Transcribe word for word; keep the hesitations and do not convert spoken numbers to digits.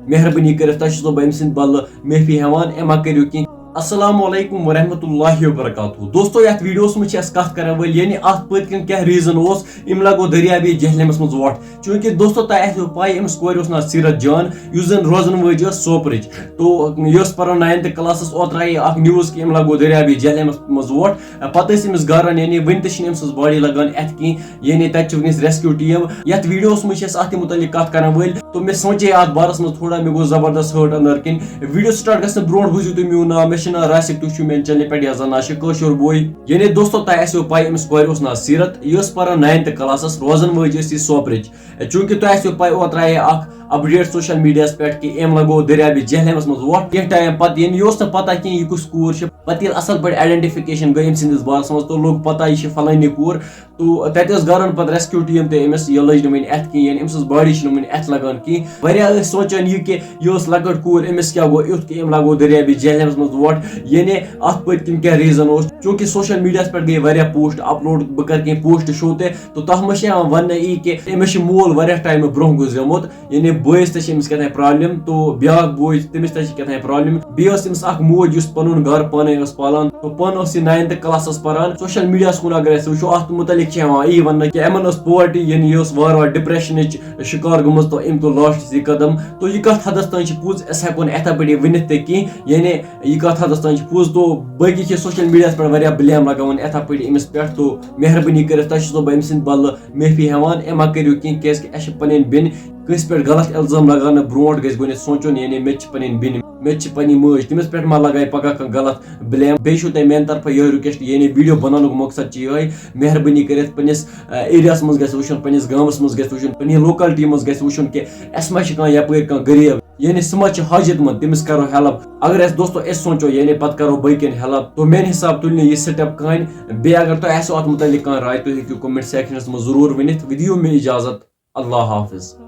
مہربٲنی کٔرِتھ تۄہہِ چھُسو بہٕ أمۍ سٕنٛدِ بدلہٕ معٲفی ہٮ۪وان، اَمہِ مہ کٔرِو کینٛہہ۔ السلام علیکم ورحمۃ اللہ وبرکاتہ۔ دوستو، یتھ ویڈیوس منٛز چھِ أسۍ کتھ کران وٲلۍ، یعنی اتھ پٔتۍ کِنۍ کیٛاہ reason اوس، أمۍ لگو دٔریابی جہلمس منٛز وۄٹھ۔ چوٗنٛکہِ دوستو، تۄہہِ آسِوٕ پاے، أمِس کورِ اوس ناو سیٖرت جان، یُس زن روزن وٲج ٲس سوپرٕچ۔ تو یہِ ٲس پران ninth classس، اوترٕ آیہِ اکھ news کہِ أمۍ لگو دٔریابی جہلمس منٛز وۄٹھ۔ پتہٕ ٲسۍ أمِس گرن، یعنی وٕنہِ تہِ چھِنہٕ أمۍ سٕنٛز body لگان اتھ کینٛہہ، یعنی تتہِ چھِ وٕنکیٚس rescue team۔ یتھ ویڈیوس منٛز چھِ أسۍ اتھ مُتعلق کتھ کران وٲلۍ، تو مےٚ سونچے اتھ بارس منٛز تھوڑا، مےٚ گوٚو زبردست hurt أنٛدر کِنۍ۔ ویڈیو start گژھنہٕ برونٛٹھ بوٗزِو تُہۍ میون ناو، مےٚ چھُ ناو راسِک، تُہۍ چھِو میانہِ channelہِ پٮ۪ٹھ یا زن آشق کٲشُر بوے۔ یعنی دوستو، تۄہہِ آسِوٕ پاے، أمِس کورِ اوس ناو سیٖرت، یہِ ٲس پران ninth classس، روزن وٲج ٲس یہِ سوپرٕچ۔ چوٗنٛکہِ تۄہہِ آسِوٕ پاے، اوترٕ آیہِ اکھ update social mediaہس پٮ۪ٹھ کہِ أمۍ لگو دٔریابہِ جہلمس منٛز وۄٹھ۔ کینٛہہ time پتہٕ، یعنی یہِ اوس نہٕ پتہ کینٛہہ یہِ کُس کوٗر چھِ۔ پتہٕ ییٚلہِ اصل پٲٹھۍ identification گٔے أمۍ سٕنٛدِس بارس منٛز، تو لوٚگ پتہ یہِ چھِ فلٲنی کوٗر۔ تو تتہِ ٲس گرن پتہٕ rescue team تہِ أمِس، یہِ لٔج نہٕ وٕنہِ اتھِ کِہیٖنۍ، یعنی أمۍ سٕنٛز body چھِ نہٕ وٕنہِ اتھِ لگان کِہیٖنۍ۔ واریاہ ٲسۍ سونچان یہِ کہِ یہِ ٲس لۄکٕٹ کوٗر، أمِس کیٛاہ گوٚو یُتھ کہِ أمۍ لگو دٔریابہِ جہلمس منٛز وۄٹھ، یعنی اتھ پٔتۍ کِنۍ کیٛاہ reason اوس۔ چوٗنٛکہِ social mediaہس پٮ۪ٹھ گٔے واریاہ post upload، بہٕ کرٕ کینٛہہ post show تہِ، تو تتھ منٛز چھِ یِوان وننہٕ یی کہِ أمِس چھُ مول واریاہ timeہٕ برونٛہہ گُزریومُت، یعنی بٲیِس تہِ چھِ أمِس کیٛاہ تام problem، تو بیٛاکھ بوے چھِ، تٔمِس تہِ چھِ کیٛاہ تام problem۔ بیٚیہِ ٲس أمِس اکھ موج، یُس پنُن گرٕ پانے ٲس پالان، تو پانہٕ ٲس یہِ ninth classس پران۔ Social mediaہس کُن اگر أسۍ وٕچھو، اتھ مُتعلق چھِ یِوان یی وننہٕ کہِ یِمن ٲس poverty، یعنی یہِ ٲس وارٕ وارٕ depressionٕچ شکار گٔمٕژ، تو أمۍ تُل lastس یہِ قدم۔ تو یہِ کتھ حدس تام چھِ پوٚز، أسۍ ہٮ۪کو نہٕ یِتھے پٲٹھۍ یہِ ؤنِتھ تہِ کینٛہہ، یعنی یہِ کتھ حدس تام چھِ پوٚز۔ تو باقٕے چھِ social mediaہس پٮ۪ٹھ واریاہ blame لگاوان یِتھے پٲٹھۍ أمِس پٮ۪ٹھ۔ تو مہربٲنی کٔرِتھ تۄہہِ چھُسو بہٕ أمۍ سٕنٛدِ بدلہٕ معٲفی ہٮ۪وان، أمۍ مہ کٔرِو کینٛہہ، کیٛازِکہِ اَسہِ چھِ پَنٕنۍ بیٚنہِ۔ کٲنٛسہِ پٮ۪ٹھ غلط الزام لگاونہٕ برونٛٹھ گژھِ گۄڈٕنٮ۪تھ سونٛچُن، یعنی مےٚ تہِ چھِ پَنٕنۍ بیٚنہِ، مےٚ تہِ چھِ پَنٕنۍ مٲج، تٔمِس پٮ۪ٹھ ما لگایہِ پگاہ کانٛہہ غلط blame۔ بیٚیہِ چھُو تۄہہِ میٛانہِ طرفہٕ یِہوٚے request، یعنی video بناونُک مقصد چھُ یِہوٚے، مہربٲنی کٔرِتھ پنٛنِس، آ، areaہَس منٛز گژھِ وٕچھُن، پنٛنِس گامَس منٛز گژھِ وٕچھُن، پنٛنہِ localityمنٛز گژھِ وٕچھُن کہِ اَسہِ ما چھِ کانٛہہ یَپٲرۍ کانٛہہ غریٖب، یعنی سُہ ما چھُ حاجت مند، تٔمِس کَرو help۔ اگر أسۍ دوستو أسۍ سونٛچو، یعنی پَتہٕ کَرو باقیَن help۔ تو میٛانہِ حساب تُلہِ نہٕ یہِ step کٕہٕنۍ۔ بیٚیہِ اگر تۄہہِ آسیو اَتھ مُتعلِق کانٛہہ راے، تُہۍ ہیٚکِو comment sectionَس منٛز ضروٗر ؤنِتھ۔ وۄنۍ دِیِو مےٚ اِجازت۔ اللہ حافظ۔